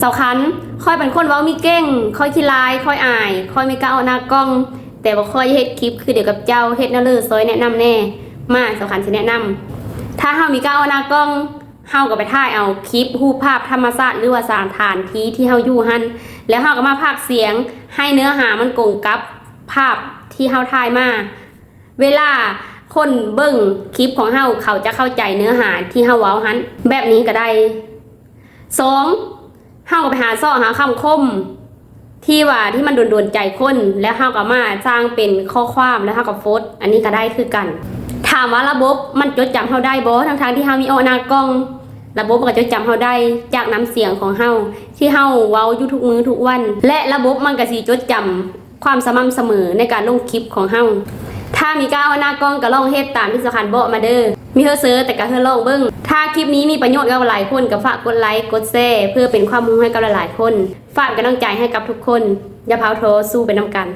ສາວຄັນ, ຂ້ອຍເປັນຄົນເວົ້າມີເກັ່ງ, ຂ້ອຍຂີ້ລາຍ, ຂ້ອຍອາຍ, ຂ້ອຍບໍ່ກ້າອອກໜ້າກ້ອງ, ແຕ່ວ່າຂ້ອຍເຮັດຄລິບຄືດຽວກັບເຈົ້າ, ເຮັດແນວເລີ ຊ່ອຍແນະນຳແດ່. ມາ, ສາວຄັນຊິແນະນຳ. ຖ້າເຮົາມີກ້າອອກໜ້າກ້ອງ, ເຮົາກໍໄປຖ່າຍເອົາຄລິບ, ຮູບພາບທຳມະຊາດ ຫຼືວ່າສະຖານທີ່ທີ່ເຮົາຢູ່ຫັ້ນ, ແລ້ວເຮົາກໍມາພາກສຽງໃຫ້ເນື້ອຫາມັນກົງກັບພາບທີ່ເຮົາຖ່າຍມາ. ເວລາຄົນເບິ່ງຄລິບຂອງເຮົາ, ເຂົາຈະເຂົ້າໃຈເນື້ອຫາທີ່ເຮົາເວົ້າຫັ້ນ. ແບບນີ້ກໍໄດ້. ສອງ, ເຮົາກໍໄປຫາເຊາະຫາຄຳຄົມທີ່ວ່າ ທີ່ມັນໂດນໆໃຈຄົນ, ແລ້ວເຮົາກໍມາສ້າງເປັນຂໍ້ຄວາມ ແລ້ວເຮົາກໍໂພສ, ອັນນີ້ກໍໄດ້ຄືກັນ. ຖາມວ່າລະບົບມັນຈົດຈຳເຮົາໄດ້ບໍ່? ທັງໆທີ່ເຮົາມີອອກໜ້າກ້ອງ, ລະບົບມັນກໍຈົດຈຳເຮົາໄດ້ຈາກນ້ຳສຽງຂອງເຮົາ ທີ່ເຮົາເວົ້າຢູ່ທຸກມື້ທຸກວັນ, ແລະ ລະບົບມັນກໍຊິຈົດຈຳ ຄວາມສະໝ່ຳສະເໝີໃນການລົງຄລິບຂອງເຮົາ. ຖ້າມີກ້າອອກໜ້າກ້ອງກໍລອງເຮັດຕາມທີ່ສາວຄັນບອກມາເດີ້. ມີເຮີເຊີແຕ່ກໍເຮີລອງເບິ່ງ. ຖ້າຄລິບນີ້ມີປະໂຫຍດກັບຫຼາຍຄົນກໍຝາກກົດໄລ, ກົດແຊ ເພື່ອເປັນຄວາມຮູ້ໃຫ້ກັບຫຼາຍໆຄົນ. ຝາກເປັນກຳລັງໃຈໃຫ້ກັບທຸກຄົນ. ຢ່າພາວທໍ້, ສູ້ໄປນຳກັນ.